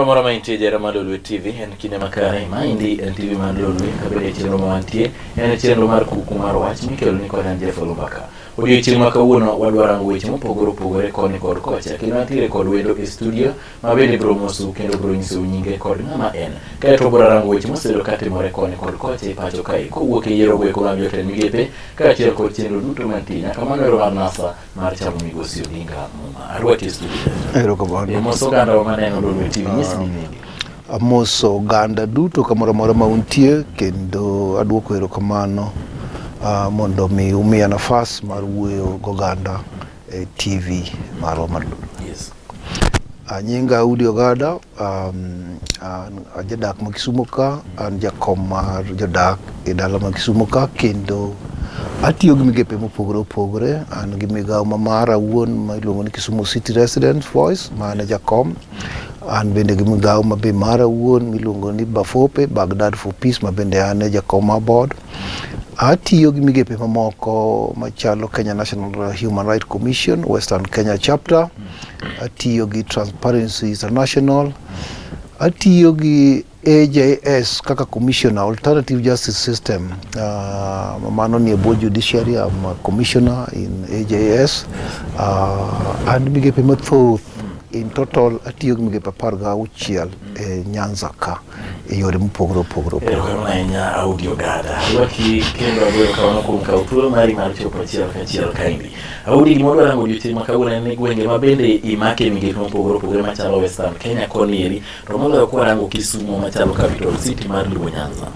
Kamoro amora ma intie jahera mar Lolwe TV en kinde makare. Maendi en TV mar Lolwe kabende chenro ma wantie en chenro mar kuku mar wach mikelo ni kod an Jeff Olubaka. Odiochieng' ma kawuono wadwa rango weche mopogore opogore koni kod kocha kendo antiere kod wendo e studio ma bende biro mosou kendo biro nyisou nyinge kod ng'ama en. Kaeto wabiro rango weche mosebedo katimore koni kod kocha e pacho kae kowuok e yiero goeko mag jotend migepe kaachiel kod chenro duto mantie nyaka mano ero mar NASA mar chamo migosi Odinga muma. Arwaki e studio. Erokamano. E mos oganda wa maneno Lolwe TV nyis ni nyingi. Amoso oganda duto kamoro amora ma untie kendo aduoko erokamano mondo mi umiya nafas mar wuoyo goganda e TV marwa mar Lolwe. Yes. Nyinga Audi Ogada, an jadak ma Kisumo ka, an jakom mar jodak e dala ma Kisumo ka kendo atiyo gi migepe mopogore opogore. An gi migawo ma mara awuon ma iluongo ni Kisumu City Residents Voice ma an e jakom. An bende gi migawo ma be mara awuon miluongo ni Bafope, Baghdad for Peace ma bende an e jakom mar board. Atiyo gi migepe mamoko machalo Kenya National Human Rights Commission, Western Kenya Chapter. Atiyo gi Transparency International. Atiyo gi AJS kaka commissioner, Alternative Justice System. Mano nie bwo judiciary, I'm a commissioner in AJS. An migepe mathoth, in total atiyo gi migepe 16 e Nyanza ka e yore mopogore opogore opogore. Erokamano ahinya Audi Ogada. Arwaki kendo agoyo erokamano kuom kawo thuolo mari mar chopo achiel kachiel kaendi. Audi gima wadwa rango odiochieng' ma kawuono en ni gwenge ma bende imake migepe mopogore opogore machalo Western Kenya koni eri to moloyo kwarango Kisumu machalo capital city mar Luo Nyanza.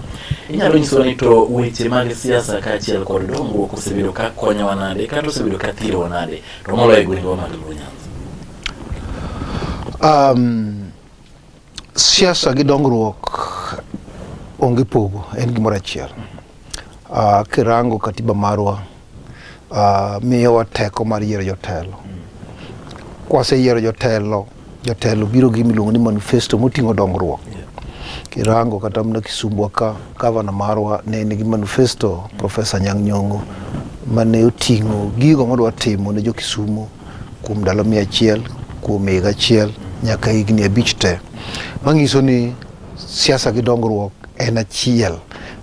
Inyalo nyisowa ni to weche mag siasa kaachiel kod dongruok osebedo ka konyowa nade kata osebedo ka thirowa nade to moloyo e gwengewa mag Luo Nyanza. Siasa gi dongruok onge pogo, en gimoro achiel. Kirango katiba marwa miyowa teko mar yiero jotelo. Kwaseyiero jotelo, jotelo biro gi miluongo ni manifesto moting'o dongruok. Kirango kata mana Kisumu ka gavana marwa ne nigi manifesto Professor Anyang' Nyong'o mane oting'o gigo modwa timo ne jo Kisumu kuom ndalo 100, kuom higa achiel nyaka higni 5 te. Manyiso ni siasa gi dongruok en achiel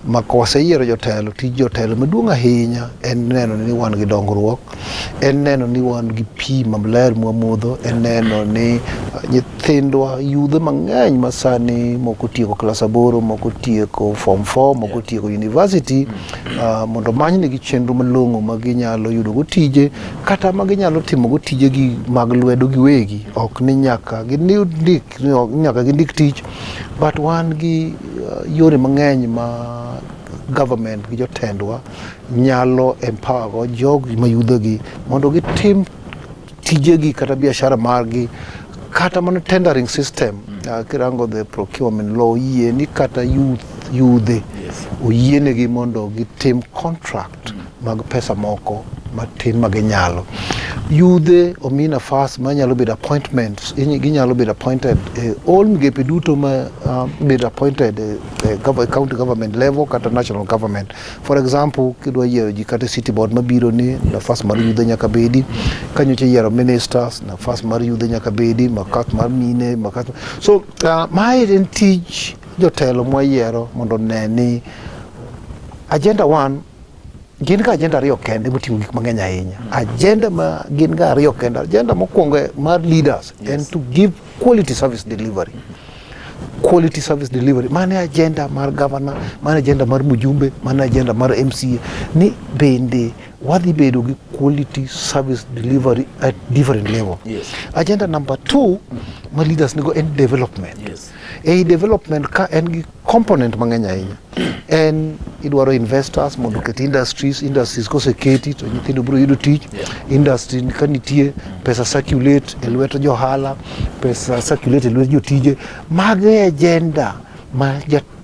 ma kwaseyiero jotelo, tij jotelo maduong' ahinya en neno ni wan gi dongruok, en neno ni wan gi pi maler mwamodho, en neno ni nyithindwa yudhe mang'eny ma sani moko tieko klas 8, moko tieko form 4, moko tieko university, mondo omanynegi chenro malong'o ma ginyalo yudogo tije kata ma ginyalo timogo tijegi mag lwedo giwegi. Ok ni nyaka gindik, nyaka gindik tich, but wan gi yore mang'eny ma government gi jotendwa nyalo empower go jogi mayudhogi mondo gitim tijegi kata biashara margi, kata mana tendering system. Kirango the procurement law oyie ni kata youth yudhe oyienegi mondo gitim contract mag pesa moko matin ma ginyalo. Yudhe omi nafas manyalo bedo appointments, ginyalo bedo appointed e all migepe duto ma bedo appointed e county government level kata national government. For example, kidwa yiero ji kata city board mabiro ni nafas mar yudhe nyaka bedi, kanyocha yiero ministers, nafas mar yudhe nyaka bedi, makat mar mine, makat. So mae en tij jotelo mwayiero mondo one ni agenda 1 gin ga agenda 2 kende moting'o gik mang'eny ahinya. Agenda ma gin ga 2 kende, agenda mokwongo mar leaders en to give quality service delivery. Quality service delivery, mane agenda mar governor, mane agenda mar mjumbe, mane agenda mar MCA, ni bende wadhi bedo gi quality service delivery at different level. Agenda number 2 ma leaders nigo en development. Ei development ka en gi component mang'eny ahinya. En idwaro investors mondo oket industries, industries koseketi to nyithindo biro yudo tich. Industry ka nitie, pesa circulate e lwet johala, pesa circulate e lwet jotije. Mago e agenda ma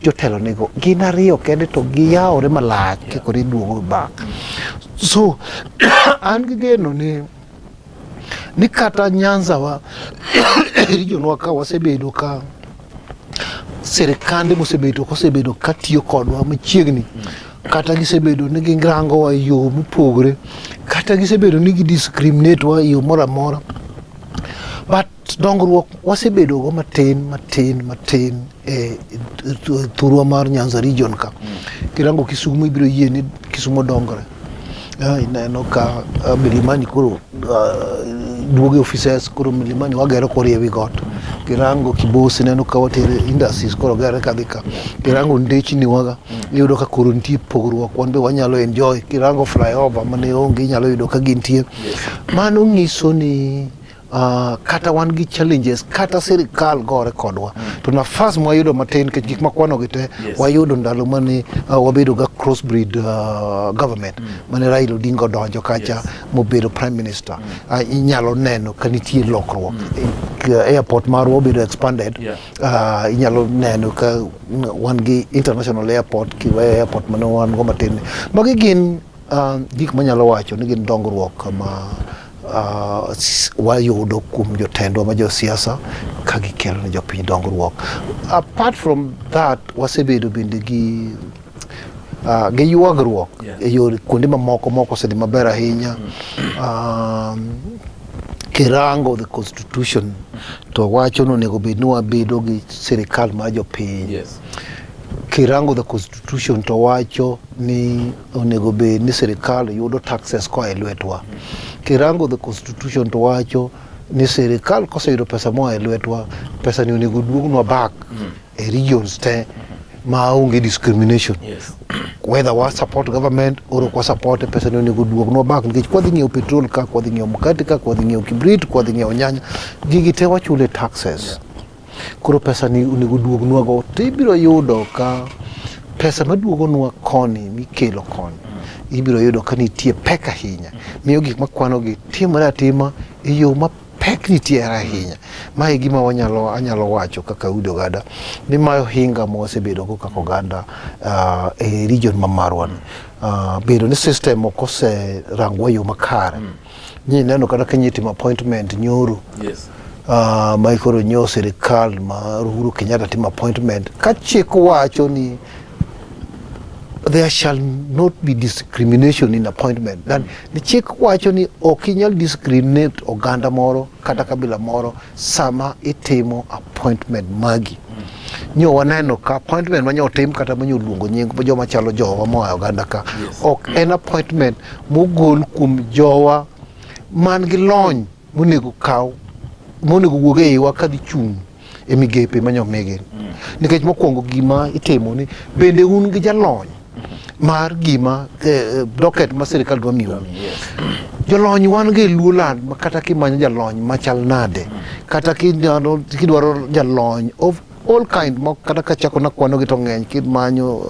jotelo nigo. Gin 2 kende to giyawore malach kikoro iduogo back. So an gi geno ni kata Nyanza wa region wa ka wasebedo ka sirikande mosebedo kosebedo katiyo kodwa machiegni, kata gisebedo ni girangowa e yo mopogore, kata gisebedo ni gidiscriminate wa e yo moro amora, but But dongruok wasebedo go matin matin matin e thurwa mar Nyanza region ka. Kirango Kisumu ibiro yie ni Kisumu dongore. Ineno ka Milimani koro duogo e offices koro Milimani wagero koro ewi got. Kirango Kibos ineno ka watere industries koro gere kadhi ka. Kirango ndechni waga iyudo ka koro nitie pogruok wan be wanyalo enjoy. Kirango flyover mane onge inyalo yudo ka gintie. Mano nyiso ni kata wan gi challenges kata sirikal gore kodwa to nafas mwayudo matin nikech gik makwano gi te wayudo ndalo mane wabedo ga crossbreed government mane Raila Odinga odonjo kacha mobedo prime minister. Inyalo neno ka nitie lokruok. Airport marwa obedo expanded. Inyalo neno ka wan gi international airport kiweyo airport mane wan go matin. Magi gin gik manyalo wacho ni gin dongruok ma wayudo kuom jotendwa ma josiasa ka gikelo ne jopiny dongruok. Apart from that, wasebedo bende gi ywagruok e yore kuonde mamoko moko osedhi maber ahinya. Kirango the constitution to wacho ni onego bed ni wabedo gi sirikal mar jopiny. Kirango the constitution to wacho ni onego bed ni sirikal yudo taxes koa e lwetwa. Kirango the constitution to wacho ni sirikal koseyudo pesa moa e lwetwa, pesa ni onego duognwa back e regions te maonge discrimination. Whether wa support government or ok wa support, pesa ni onego duognwa back nikech kwadhi ng'iewo petrol ka, kwadhi ng'iewo mkate ka, kwadhi ng'iewo kibrit, kwadhi ng'iewo nyanya, gigi te wachule taxes. Koro pesa ni onego duognwa go to ibiro yudo ka pesa maduogonwa koni mikelo koni ibiro yudo ka nitie pek ahinya miyo gik makwanogi timore atima e yo ma pek nitie ahinya. Ma e gima wanyalo anyalo wacho kaka udi oganda ni ma ohinga ma wasebedo go kaka oganda e region ma marwa ni. Bedo ni system ok oserangwa e yo makare. Nyi neno kata ka timo appointment nyoro ma koro nyo sirikal ma Uhuru Kenyatta timo appointment ka chik wacho ni there shall not be discrimination in appointment. Dan ni chik wacho ni ok inyal discriminate oganda moro kata kabila moro sama itimo appointment magi. Nyo waneno ka appointment manyo otim kata manyo luongo nying joma chalo jowa moa e oganda ka ok en appointment mogol kuom jowa man gi lony monego kaw monego wuog e iwa kadhi chung' e migepe manyo migi. Nikech mokwongo gima itimo ni bende un gi jalony mar gima docket ma sirikal dwa miyo. Jolony wan go e Luoland ma kata kimanyo jalony machal nade kata kidwaro jalony of all kind ma kata kachako nakwano gi to ng'eny kimanyo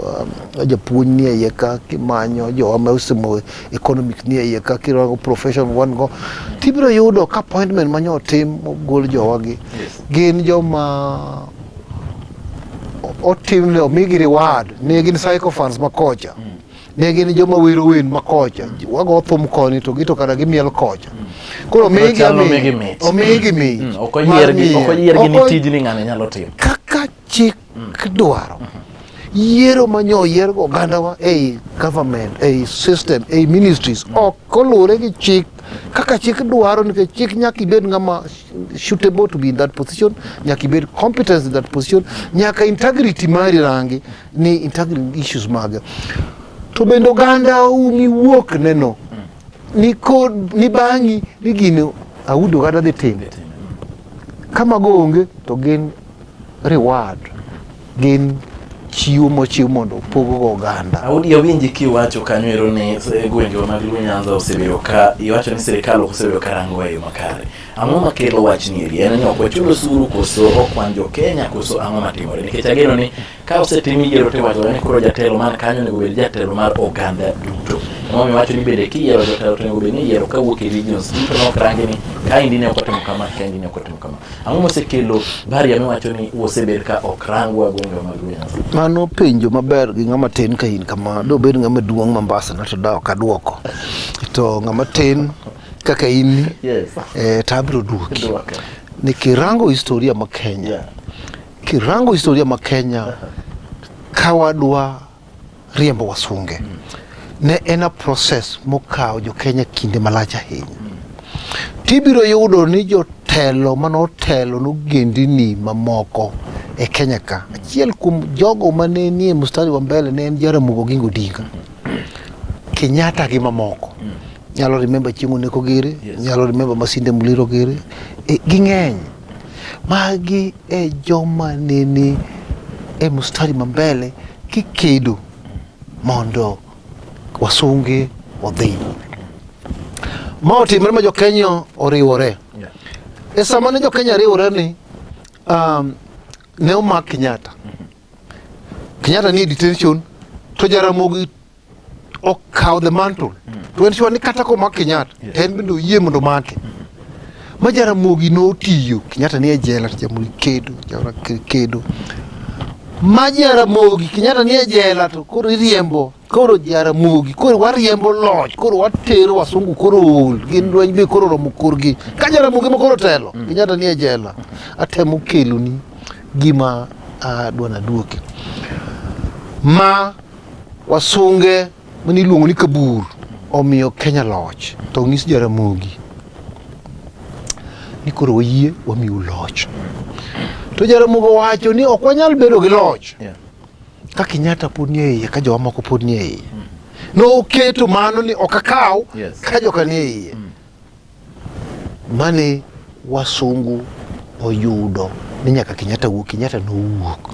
japuonj ni e iye ka kimanyo jowa ma osomo economics ni e iye ka kirango profession wan go tibiro yudo ka appointment manyo otim mogol jowa gi gin joma otimne omigi reward ne gin sycophants ma kocha ne gin joma wero wer ma kocha wago thum koni to gito kara gimiel kocha koro omigi Chalo omigi mich. omigi mich Ok oyiergi mar ok oyiergi ni Ok tijni ng'ani nyalo timo. Kaka chik dwaro yiero manyo oyiergo ogandawa ei government, ei system, ei ministries ok oluwore gi chik kaka chik dwaro nikech chik nyaka ibed ng'ama suitable to be in that position, nyaka ibed competent in that position, nyaka integrity mari rangi ni integrity issues mage to bende oganda miwuok neno ni kod ni bang'i ni gini audi oganda dhi timo ka mago onge to gin reward, gin chiwo mochiw mondo opog go oganda. Audi, awinji kiwacho kanyo ero ni gwengewa mag Luo Nyanza osebedo ka iwacho ni sirikal ok osebedo ka rango e yo makare. Ang'o makelo wachni eri? En ni ok wachul osuru koso ok wan jo Kenya koso ang'o matimore? Nikech ageno ni ka osetim yiero to iwacho ni koro jatelo man kanyo onego bed jatelo mar oganda duto. Emomiyo iwacho ni bende kiyiero jotelo to onego bed ni iyiero kawuok e regions duto ma ok rangi ni kaendi ne ok otimo kama, kaendi ne ok otimo kama. Ang'o mosekelo barrier miwacho ni osebed ka ok rangwa gwengewa mag Luo Nyanza? Mano penjo maber gi ng'ama tin ka in kama dobed ng'ama duong' Mombasa na to da ok aduoko to ng'ama tin kaka in ni to abiro duoki Duoke. ni kirango historia ma Kenya kirango historia ma Kenya ka wadwa riembo wasunge ne en a process mokawo jo Kenya kinde malach ahinya tibiro yudo ni jotelo Jotelo mane otelo nogendini mamoko e Kenya ka, achiel kuom jogo mane nie mstari wa mbele ne en Jaramogi Oginga Odinga, Kenyatta gi mamoko. Nyalo remember Chieng' Oneko giri, nyalo remember Masinde Muliro giri, ging'eny. Magi e joma ne ni e mstari ma mbele kikedo mondo wasunge odhi. Ma otimre ma jo-Kenya oriwore. E sama ne jo-Kenya riwore ni ne omak Kenyatta. Kenyatta ni e detention to Jaramogi okawo the mantle. To en sure ni kata komak Kenyatta to en bende oyie mondo omake. Ma Jaramogi notiyo, Kenyatta ni e jela to Jaramogi kedo, Jaramogi kedo. Ma Jaramogi, Kenyatta ni e jela to koro iriembo, koro Jaramogi, koro wariembo loch, koro watero wasungu koro ool, gin lweny be koro oromo korgi. Ka Jaramogi ma koro telo, Kenyatta ni e jela. Atemo keloni gima adwa naduoki. Ma wasunge mane iluongo ni Kabur omiyo Kenya loch to onyis Jaramogi ni koro wayie wamiu loch. To Jaramogi owacho ni ok wanyal bedo gi loch ka Kenyatta pod nie iye ka jowa moko pod nie iye. Noketo mano ni ok akaw ka joka nie iye. Mane wasungu oyudo ni nyaka Kenyatta wuok, Kenyatta nowuok.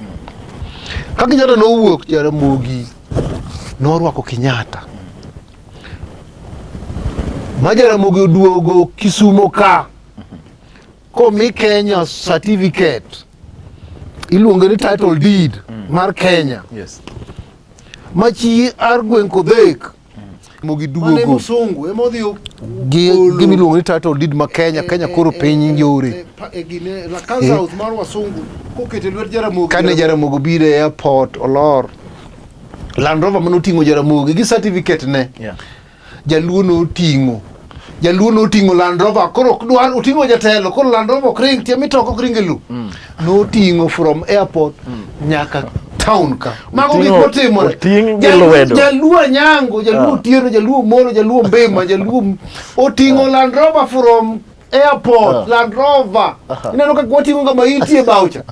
Ka Kenyatta nowuok, Jaramogi norwako Kenyatta. Ma Jaramogi oduogo Kisumo ka komi Kenya certificate iluonge ni title deed mar Kenya. Ma chi ar gweng' Kodhek Mane musungu ema odhi gi gima iluongo ni title deed ma Kenya, Kenya koro piny yore. E gine Rakan South mar wasungu kokete lwet Jaramogi. Kane Jaramogi obiro e airport olor Land Rover mane oting'o Jaramogi gi certificate ne. Jaluo noting'o. Jaluo noting'o Land Rover koro ok dwar oting'o jatelo koro Land Rover ok ring tie mitoka ok ring e lo. Noting'o from airport nyaka town ka. Mago gik motimore. Oting' gi lwedo. Jaluo Anyango, Jaluo Otieno, Jaluo Moro, Jaluo Mbema, Jaluo oting'o Land Rover from airport, Land Rover. Ineno kaka wating'o ga maiti e baucha.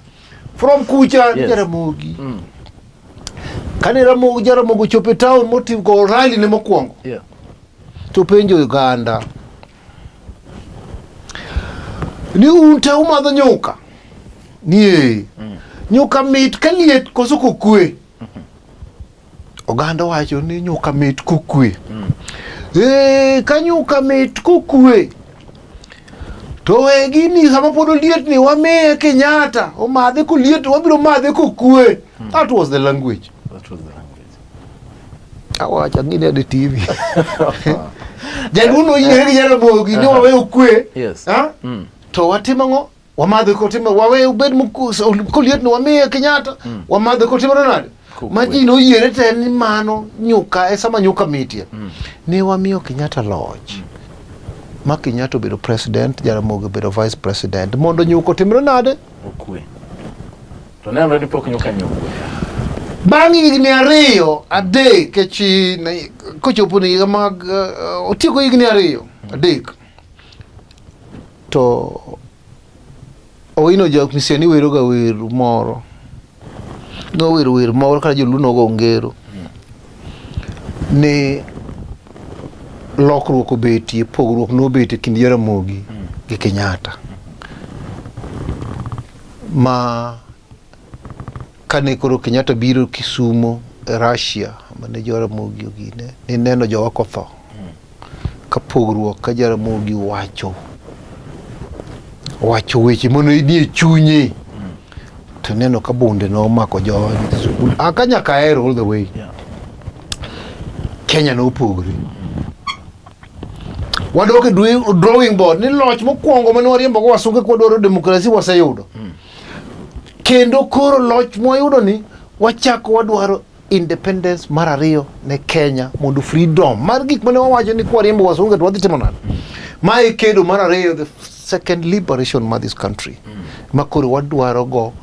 From kucha Jaramogi. Kane Ramogi Jaramogi ochopo e town motimo rally ne mokwongo. To penjo Uganda ni un te umadho nyuka ni ee nyuka mit ka liet koso kokwe oganda wacho ni nyuka mit kokwe ee ka nyuka mit kokwe to we gini sama pod oliet ni wamiye Kenyatta omadhe koliet wabiro madhe kokwe that was the language. That was the language. Awacho ang'ine e TV. Jaluo noyiere gi Jaramogi ni wawe okwe. Ha? To watimo ang'o? Wamadhe kotimo wawe obed koliet ni wamiye Kenyatta. Wamadhe kotimore nade? Ma ji noyiere te ni mano nyuka e sama nyuka mitie. Ne wamiyo Kenyatta loch. Ma Kenyatta obedo president, Jaramogi obedo vice president. Mondo nyuka otimre nade? Okwe. To nenore ni pok nyuka ni okwe. Bang' higni 2 3 kechi kochopo ni higa mag otieko higni 2 3 to Owino Jok Misiani wero ga wer moro. Nowero wer moro kata joluo nogo ngero. Ni lokruok obetie, pogruok nobetie kind Jaramogi gi Kenyatta. Ma kane koro Kenyatta biro Kisumo e Russia mane Jaramogi ogine, nineno jowa kotho. Ka pogruok ka Jaramogi wacho wacho weche mane nie chunye to neno ka bunde nomako jowa nyithi sikul aka nyaka ahero all the way. Kenya nopogre. Wadok e drawing board ni loch mokwongo mane wariembo go wasunge kwadwaro demokrasi waseyudo. Kendo koro loch mwayudo ni wachako wadwaro independence mar ariyo ne Kenya mondo freedom mar gik mane wawacho ni kwariembo wasunge to wadhi timo nade. Mae kedo mar ariyo, the second liberation mar this country ma koro wadwaro go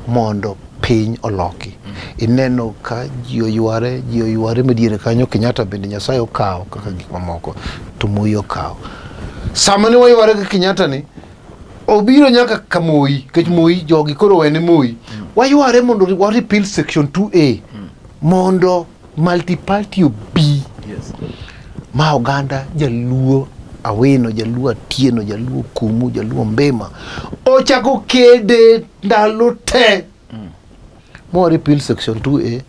mondo piny oloki. Ineno ka ji oyware, ji oyware madiere kanyo. Kenyatta bende Nyasaye okawo kaka gik mamoko to Moi okawo. Sama ne wayware gi Kenyatta ni Obiro nyaka ka Moi, nikech Moi jogi koro wene Moi. Wayware mondo wa repeal section 2A mondo multiparty obi. Ma oganda Jaluo Awino, Jaluo Atieno, Jaluo Kumu, Jaluo Mbema ochako kede ndalo te. Ma repeal section 2A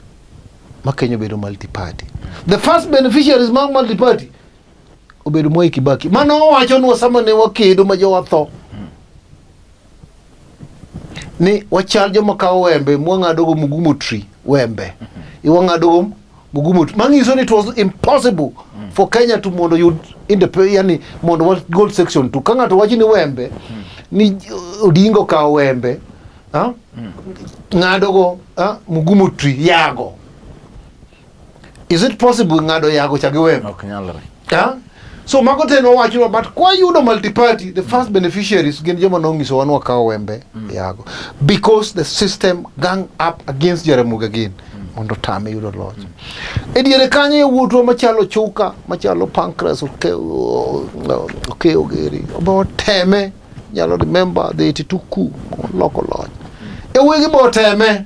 ma Kenya obedo multiparty. The first beneficiaries mag multiparty obedo Mwai Kibaki. Mano owachonwa sama ne wakedo ma jowa tho. Ni wachal joma kawo wembe mwang'adogo Mugumo tree wembe. Iwang'adogo Mugumo tree. Manyiso ni it was impossible for Kenya to mondo yud independence, yani mondo wagol section 2. Ka ng'ato wacho ni wembe, ni Odinga okawo wembe, ha? Ng'adogo Mugumo tree yago. Is it possible ng'ado yago cha gi wembe? Ok nyalre. Ha? So mago te nowachonwa but kwayudo multiparty the first beneficiaries gin joma nonyisowa ni wakawo wembe yago because the system gang up against Jaramogi again mondo otame yudo loch. E diere kanyo yawuotwa machalo Chuka, machalo Pancras Okeyo Geri, obo teme, nyalo remember the 82 coup loko loch. E wegi bo teme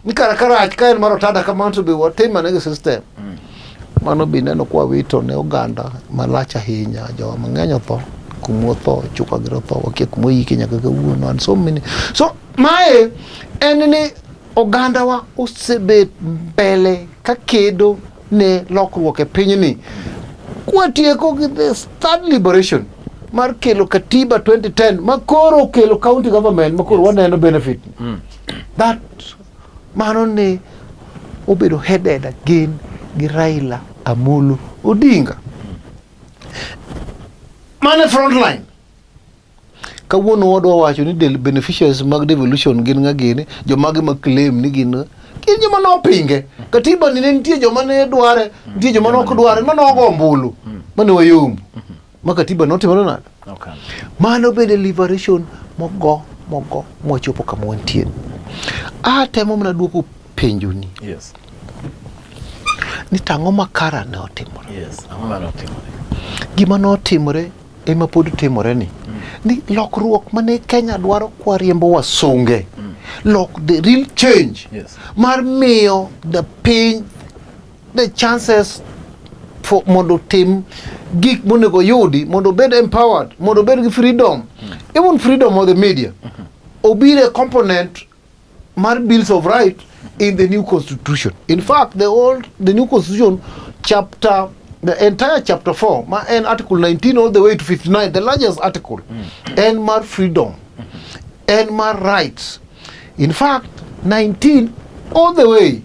ni kara karach ka en mar otada kamano to be watim ane gi system. Mano be ineno kwa wito ne oganda malach ahinya, jowa mang'eny otho, kuma otho, Chuka gir otho, wakia kuma oike nyaka kawuono and so many. So mae en ni ogandawa osebet mbele ka kedo ne lokruok e pinyni. Kwatieko gi the third liberation mar kelo katiba 2010 ma koro okelo county government ma koro waneno benefit. That mano ne obedo headed again gi Raila Amolo Odinga. Mane front line. Kawuono wadwa wacho ni del beneficiaries mag devolution gin ng'a gini, jomage ma claim ni gin gin joma nopinge. Katiba ni ne nitie joma ne dware, nitie joma ne ok dware, mane ogo ombulu, mane wayombo. Ma katiba notimore nade? Okay. Mano bende liberation mogo mogo mwachopo kama wantie. Atemo mana duoko penjoni ni tang'o ma kara ne otimore. Ang'o mane otimore? Gima notimore ema pod timore ni ni lokruok mane Kenya dwaro kwa riembo wasunge lok the real change mar miyo the piny the chances for mondo tim gik monego yudi mondo obed empowered mondo obed gi freedom even freedom of the media obiro e component mar bills of right in the new constitution. In fact, the new constitution chapter, the entire chapter 4, ma en article 19 all the way to 59, the largest article, en mar freedom, en mar rights. In fact, 19 all the way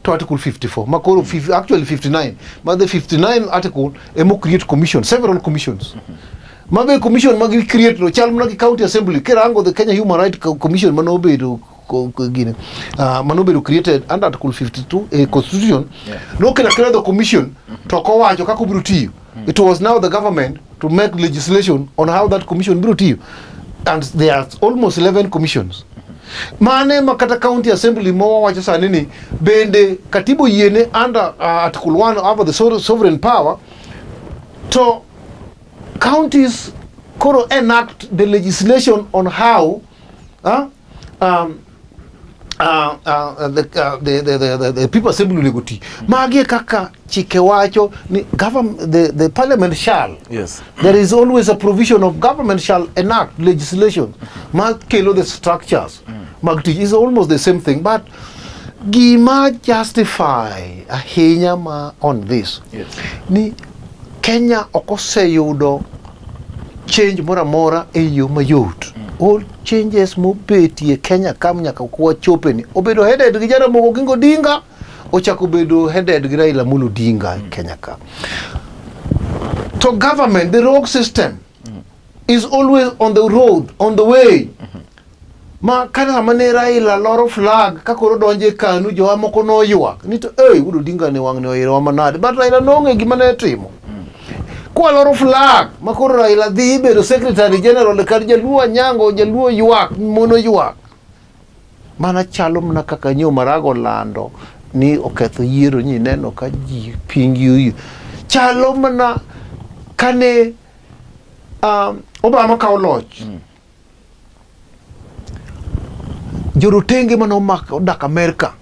to article 54, ma koro actually 59, ma the 59 article emo create commission, several commissions. Ma be commission ma gi create no chal mana gi county assembly kirango the Kenya Human Rights Commission mane obedo gine, mane obedo created under article 52 e constitution nokelo akela the commission to ok owacho kaka obiro tiyo. It was now the government to make legislation on how that commission biro tiyo, and there are almost 11 commissions. Mane ma kata county assembly ma wawacho sani ni bende katiba oyiene under article 1 of the sovereign power to counties koro enact the legislation on how the people assembly onego ti. Magi e kaka chike wacho ni government, the parliament shall There is always a provision of government shall enact legislation ma kelo the structures mag tich. Is almost the same thing, but gima justify ahinya ma on this ni Kenya ok oseyudo change moro amora e yo mayot. All changes mobetie Kenya kam nyaka wachope ni obedo headed gi Jaramogi Oginga Odinga, ochako bedo headed gi Raila Amolo Odinga e Kenya ka. To government, the rogue system is always on the road, on the way. Ma kata sama ne Raila loro flag ka koro donjo e KANU, jowa moko noywak ni to ei wuod Odinga ni wang'ni oirowa manade, but Raila nong'e gima ne timo. Kwa loro flag ma koro Raila dhi bedo secretary general kar Jaluo Anyango, Jaluo ywak, mon oywak. Mana chalo mana kaka nyo Marago lando ni oketho yiero ni neno ka ji pingi oyie. Chalo mana kane Obama kawo loch. Jorotenge mane omak odak Amerka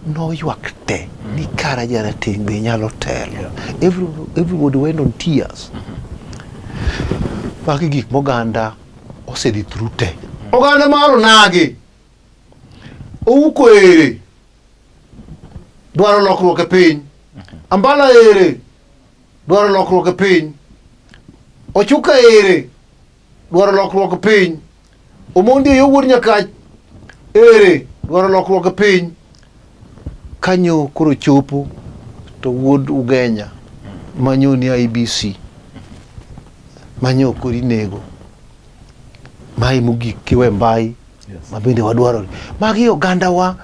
noywak te ni kara jarateng' be nyalo telo. Everybody went on tears. Magi gik moganda osedhi through te. Oganda mar onagi Ouko ere dwaro lokruok e piny. Ambala ere dwaro lokruok e piny. Ochuka ere dwaro lokruok e piny. Omondi Oyoo wuod Nyakach ere dwaro lokruok e piny. Kanyo koro chopo to wuod Ugenya manyo ni IBC manyo koro inego mae mogik kiwe mbai ma bende wadwaro magi ogandawa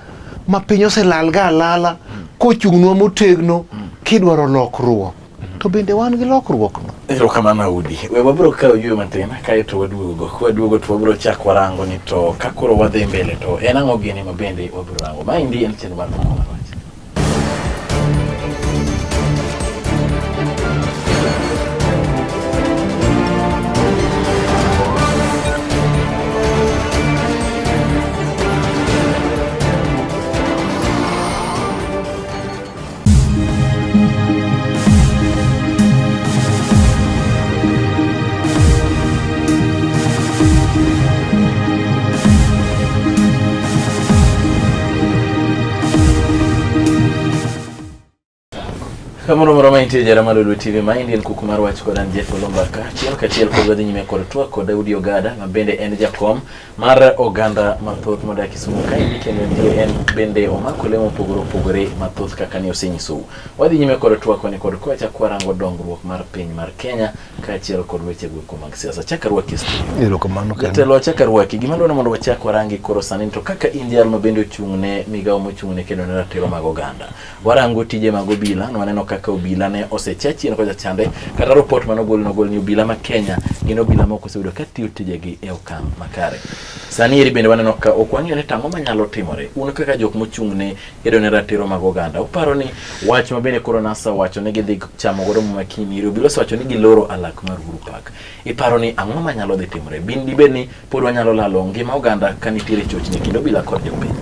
ma piny oselal ga alala kochung'nwa motegno kidwaro lokruok to bende wan gi lokruok no. Erokamano Audi. We wabiro kawo yueyo matin kaeto waduogo. Kwaduogo to wabiro chako warango ni to ka koro wadhi mbele to en ang'o gini ma bende wabiro rango. Maendi en chenro mar Kuku mar Wach. Kamoro moro ma intie jara mar Lolwe TV ma en kuku mar wach kod an Jeff Olombaka achiel kachiel kod wadhi nyime kod twak kod Daudi Ogada ma bende en jakom mar oganda mathoth modak Kisumu kaendi kendo entie en bende omako le mopogore opogore mathoth kaka ne osenyisou. Wadhi nyime kod twak koni kod kocha kwarango dongruok mar piny mar Kenya kaachiel kod weche goeko mag siasa. Chak arwaki e studio. Erokamano kendo. Jatelo achak arwaki. Gima dwaro mondo wachak warangi koro sani to kaka in jal ma bende ochung' ne migawo mochung' ne kedo ne ratiro mag oganda. Warango tije mag obila, nwaneno kaka obila ne osecha chien kocha chande, kata report mane ogol nogol ni obila ma Kenya gin obila mok oseyudo ka tiyo tijegi e okang' makare. Sani eri bende waneno ka ok wang'eyo ni tang'o manyalo timore. Un kaka jok mochung' ne kedo ne ratiro mag oganda, uparo ni wach ma bende koro NASA owacho ni gidhi chamo godo muma kiny iri, obila osewacho ni giloro alak mar Uhuru Park. Iparo ni ang'o manyalo dhi timore? Bin dibed ni pod wanyalo lalo ngima oganda ka nitiere chochni e kind obila kod jopiny?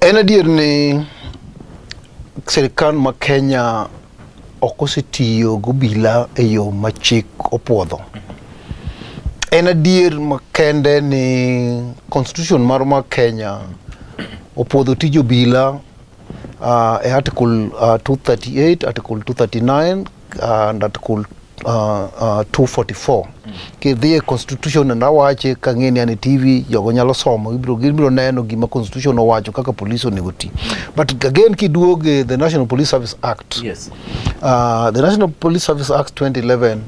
En adier ni sirkal ma Kenya ok osetiyo gi obila e yo ma chik opuodho. En adier makende ni constitution mar ma Kenya opuodho tij obila e article 238, article 239 and article 244. Kidhi e constitution and awache kang'e ni an e TV, jogo nyalo somo, gibiro neno gima constitution owacho kaka police onego ti. But again kiduoge the National Police Service Act, Yes. The National Police Service Act 2011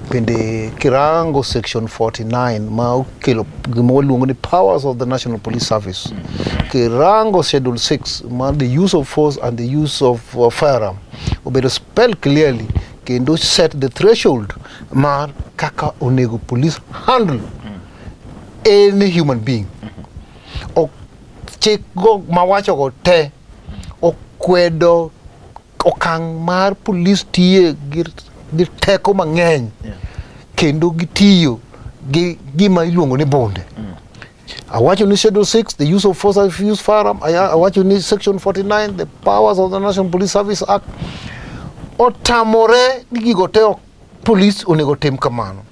bende kirango section 49 ma okelo gima waluongo ni powers of the National Police Service, kirango schedule 6 ma the use of force and the use of firearm obedo spell clearly kendo set the threshold mar kaka onego police handle any human being. Ok chik go mawacho go te okwedo okang' mar police tiye gi teko mang'eny kendo gitiyo gi gima iluongo ni bunde. Awacho ni Schedule 6, the use of force and use firearm. Awacho ni Section 49, the powers of the National Police Service Act. Otamore ni gigo te ok police onego tim kamano.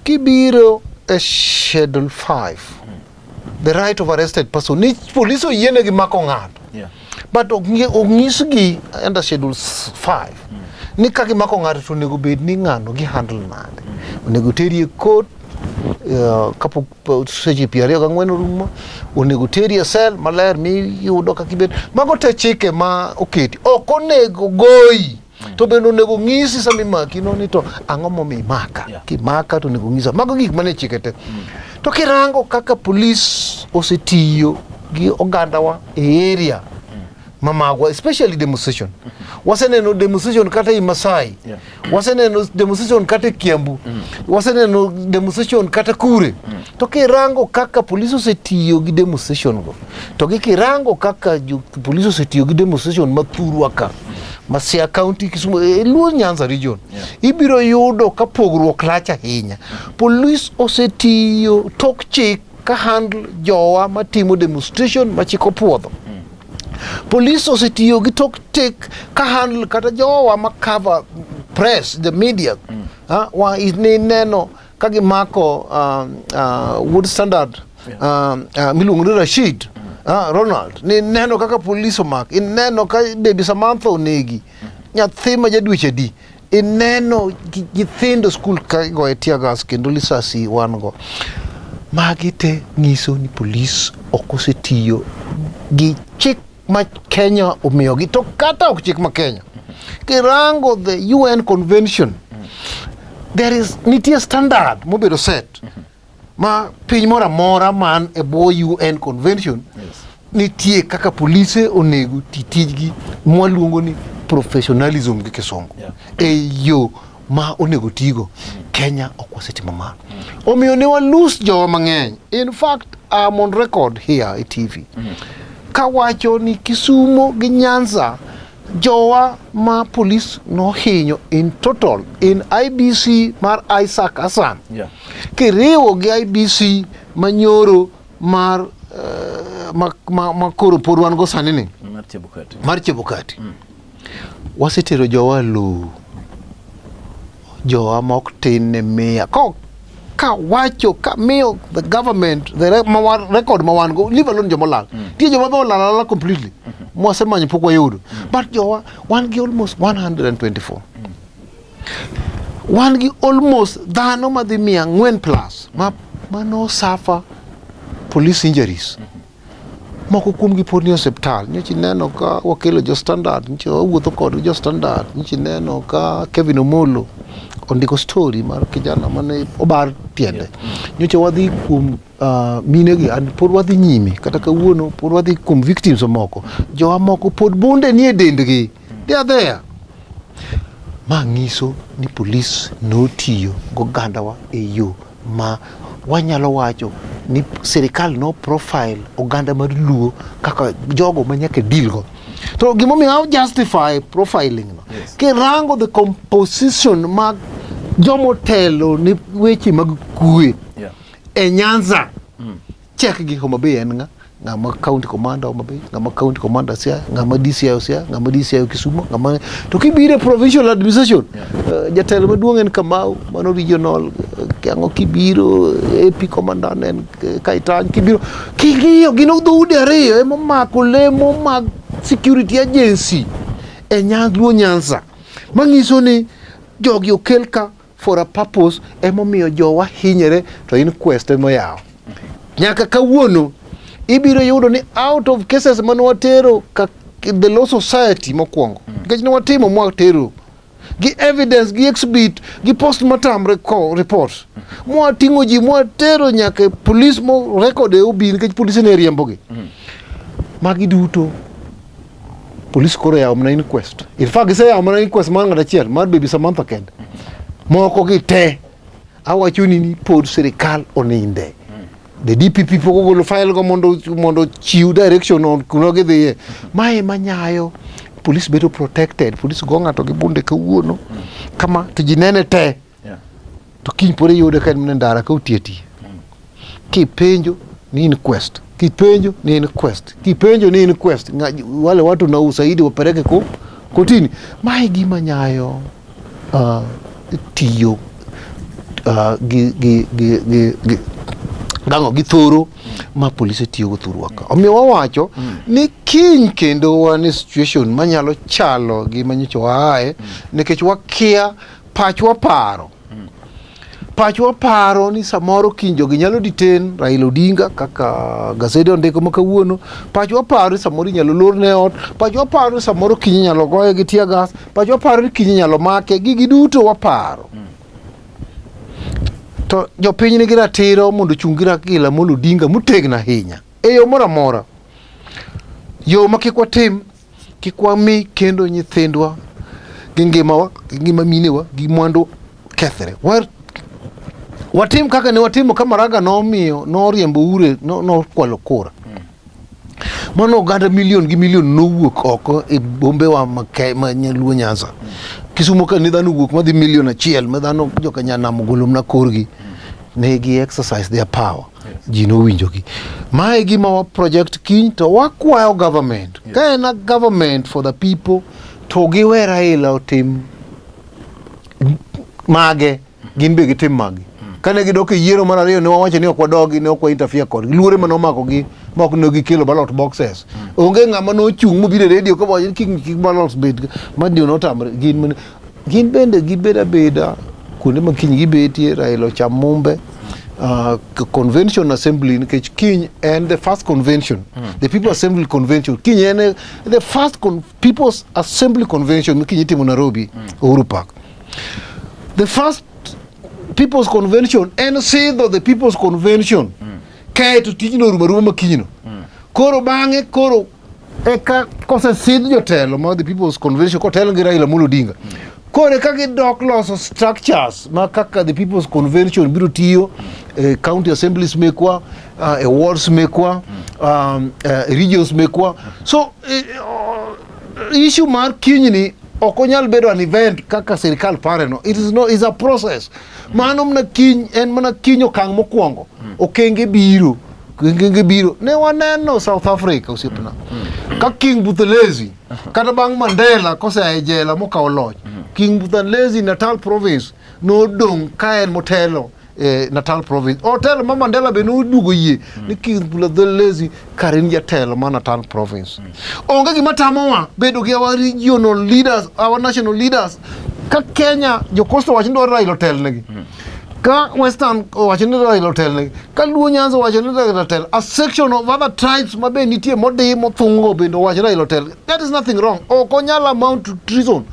Kibiro e Schedule 5, the right of arrested person, ni police oyienegi mako ng'ato. But ok nyisgi under Schedule 5 ni ka gimako ng'ato to onego bed ni ng'ano gi handle nade. Onego teri e court kapok seche 24 orumo, onego teri e cell maler miyudo kaka ibet. Mago te chike ma oketi. Ok onego goyi. To bende onego ng'isi sama imaki no ni to ang'o momiyo imaka. Kimaka to onego ng'isa. Mago gik mane chike te. To kirango kaka polis osetiyo gi ogandawa e area mamagwa, especially demonstration. Waseneno demonstration kata i Masai. Waseneno demonstration kata e Kiambu. Waseneno demonstration kata kure. To kirango kaka polis osetiyo gi demonstration go, to gi kirango kaka polis osetiyo gi demonstration mathurwa ka, Masia County, Kisumu, e Luo Nyanza region, ibiro yudo ka pogruok rach ahinya. Polis osetiyo tok chik. ka handle jowa matimo demonstration ma chik opuodho. Police osetiyo gi tactic ka handle kata jowa ma cover press, the media. Ha, wa ne neno ka gimako Wood Standard miluongo ni Rashid Ronald ni neno kaka police omak ineno ka baby Samantha onegi nyathi ma jadweche adi ineno nyithindo skul ka igoye tear gas kendo lisasi wan go magi te nyiso ni polis ok osetiyo gi chik ma Kenya omiyogi to kata ok chik ma Kenya kirango the UN convention there is nitie standard mobedo set ma piny moro amora man e bwo UN convention nitie kaka polise onego ti tijgi mwaluongo ni professionalism gi kisungu e yo ma onego tigo Kenya ok wasetimo mano omiyo ne walose jowa mang'eny in fact I'm on record here e TV kawacho ni Kisumo gi Nyanza jowa ma polis nohinyo in total in IEBC mar Isaac Hassan kiriwo gi IEBC manyoro mar ma koro pod wan go sani ni Mar Chebukati. Mar Chebukati wasetero jowa lowo jowa mok tin ne mia ko ka wacho ka miyo the government the record ma wan go leave alone joma olal nitie joma be olal alala completely mwasemanyo pok wayudo but jowa wan gi almost 124 wan gi almost dhano madhi 400 plus ma mano suffer police injuries moko kuomgi pod ni osiptal nyocha ineno ka wakelo jo standard nyocha wawuotho kod jo standard nyocha ineno ka Kevin Omolo ondiko story mar kijana mane obar tiende nyocha wadhi kuom minegi and pod wadhi nyime kata kawuono pod wadhi kuom victims moko jowa moko pod bunde nie dendgi they are there ma nyiso ni polis notiyo gogandawa e yo ma wanyalo wacho ni sirikal no profile oganda mar Luo kaka jogo ma nyaka deal go. To gimomiyo how justify profiling no? Kirango the composition mag jomotelo ni weche mag kwe e Nyanza check gi Homa Bay en ng'a ng'ama county commander Homa Bay ng'ama county commander Siaya ng'ama DCI Siaya ng'ama DCI Kisumu ng'ama to kibiro e provincial administration jatelo maduong' en Kamau mano regional ang'o kibiro AP commandant en Kaitany kibiro king'iyo gin dhoudi ariyo emomako lemo mag security agency e Luo Nyanza manyiso ni jogi okel ka for a purpose emomiyo jowa hinyore to inquest emoyawo nyaka kawuono ibiro yudo ni out of cases mane watero ka the law society mokwongo nikech ne watimo mwatero gi evidence gi exhibit gi postmortem report mwating'o ji mwatero nyaka e police mo record e OB nikech police ne riembogi magi duto police koro yawo mana inquest in fact giseyawo mana inquest mar ng'at achiel mar baby Samantha kende moko gi te awacho ni ni pod sirikal oninde the DPP pok ogolo file go mondo chiw direction on kuma gidhiye mae manyayo police bedo protected police go ng'ato gi bunde kawuono kama to ji nene te to kiny pod iyude ka en mana e ndara ka otiyo atiya kipenjo ni inquest kipenjo ni inquest kipenjo ni inquest wale watu na usaidi wapeleke kotini mae gima nyayo tiyo gi gang'o gi thoro ma polise tiyogo thurwa ka omiyo wawacho ni kiny kendo wan e situation manyalo chalo gi manyocha waaye nikech wakia pachwa paro pachwa paro ni samoro kiny jogi nyalo detain Raila Odinga kaka gazede ondiko ma kawuono pachwa paro ni samoro inyalo lorne ot pachwa paro ni samoro kiny inyalo goye gi tear gas pachwa paro ni kiny inyalo make gigi duto waparo to jopiny nigi ratiro mondo ochung' gi Raila Amolo Odinga motegno ahinya e yo moro amora yo ma kik watim kik wami kendo nyithindwa gi ngimawa gi ngima minewa gi mwandu kethre watim kaka ne watimo ka Maraga nomiyo noriembo ure nokwalo kura mano oganda milion gi milion nowuok oko e bombewa ma Luo Nyanza Kisumo ka ne dhano owuok madhi milion achiel ma dhano joka nyanam ogolo mana korgi ne gi exercise their power. Ji nowinjogi. Mae gima wa project kiny to wakwayo government. Yes. Ka en a government for the people to giwe Raila otim mage gin be gitim magi. Kane gidok e yiero mar ariyo ne wawacho ni ok wadogi ne ok wa interfere kodgi. Luore mane omakogi ma ok ne gikelo ballot boxes. Onge ng'ama nochung' mobiro e radio kowacho ni kik kik ballot bed ma dio notamre gin mane gin bende gibed abeda kuonde ma kiny gibetie Raila ocham mumbe convention assembly nikech kiny en the first convention the people assembly convention kiny en the first people's assembly convention ma kiny itimo Nairobi Uhuru Park the first people's convention en sidho the people's convention kae to tijno orumo aruma ma kinyno koro bang'e koro eka kosesidh jotelo ma the people's convention kotel gi Raila Amolo Odinga koro eka gidok loso structures ma kaka the people's convention biro tiyo e county assemblies mekwa e wards mekwa regions mekwa so issue mar kinyni ok onyal bedo an event kaka sirikal pare no it is no is a process mano mana kiny en mana kiny okang' mokwongo okenge biro okenge biro ne waneno South Africa osiepna ka King Buthelezi kata bang' Mandela kosea e jela mokawo loch King Buthelezi Natal province nodong' ka en motelo Natal province otelo ma Mandela be noduogo yie ni King Buthelezi kare en jatelo ma Natal province onge gima tamowa bedo gi our regional leaders our national leaders ka Kenya jo Coast owacho ni dwaro Raila otelnegi ka Western owacho ni Raila otelnegi ka Luo Nyanza owacho ni Raila otel a section of other tribes ma be nitie modi mothung'o bende owacho Raila otel that is nothing wrong ok onyal amount to treason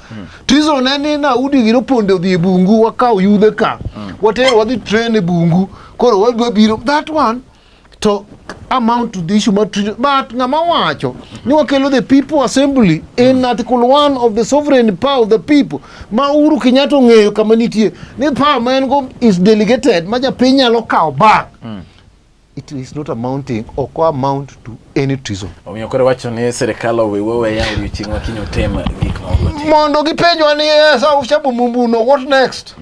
treason en ni Naudi gino ponde odhi e bungu wakaw yudhe ka watero wadhi train e bungu koro wadwa biro that one to amount to the issue mar treason but ng'ama wacho ni wakelo the people assembly in article 1 of the sovereign power of the people ma Uhuru Kenyatta ong'eyo kama nitie ni power ma en go is delegated ma japiny nyalo kawo back it is not amounting ok amount to any treason Omiyo koro wacho ni sirikal owewa weya odiochieng' ma kiny otim gik ma otim. mondo gipenjwa ni yes uchamo mumbuno what next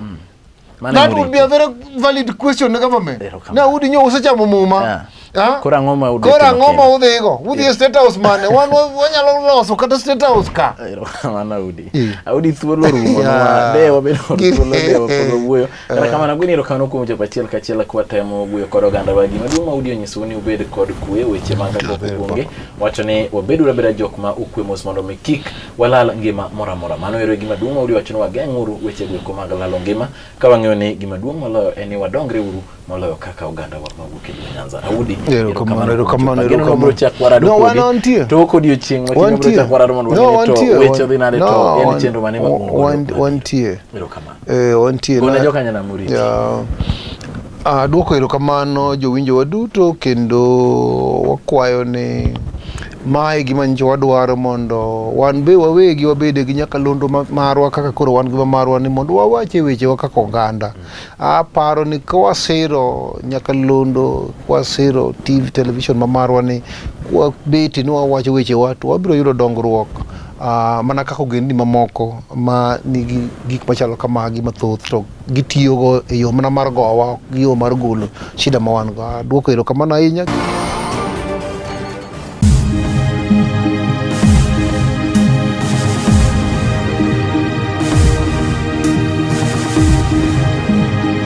Mano that ema would be a very valid question ne government Erokamano. na udi nyo usechamo muma Yeah. Ah? Koro ang'o ma udhi koro timo ang'o ma kendo? udhigo udhi e state house mane wan wanyalo loso kata state house ka Erokamano Audi. Eh. Audi thuolo orumo Yeah. nwa de wabedo kod Gin- thuolo de wapod wawuoyo. Kata kamano agweni erokamano kuom chopo achiel kachiel kwatemo wuoyo kod oganda wa. Gima duong' ma Audi onyisou ni ubed kod kwe weche mag kaka kuonge. Wacho ni wabeduru abeda jok ma okwe mos mondo mi kik walal ngima moro amora. Mano ero e gima duong' ma Audi wacho ni wageng'uru weche goeko mag lalo ngima ka wang'eyo ni gima duong' moloyo en ni wadongre uru moloyo kaka oganda wa mawuok e Luo Nyanza. Audi, Erokamano, erokamano, Ageno ni wabiro erokamano. chak warado No, wan kodi. wantie. Tok odiochieng' ma kiny wabiro Wantie. chak warado mondo No, wang'e ni to wantie. weche odhi nade to No, en chenro mane ma un godo wan- wantie. Erokamano. Wantie. Gone Na- jokanyanam oriti. Ya. Aduoko erokamano jowinjowa duto kendo wakwayo ni mae gima nyicho wadwaro mondo wan be wawegi wabede gi nyakalondo marwa kaka koro wan gi ma marwa ni mondo wawache wechewa kaka oganda. Aparo ni kwasiro nyakalondo, kwasiro TV television ma marwa ni kwabeti ni wawacho wechewa to wabiro yudo dongruok mana kaka ogendni mamoko ma nigi gik machalo kamagi mathoth to gitiyogo e yo mana mar gowa ok gi yo mar golo shida ma wan go. Aduoko erokamano ahinya.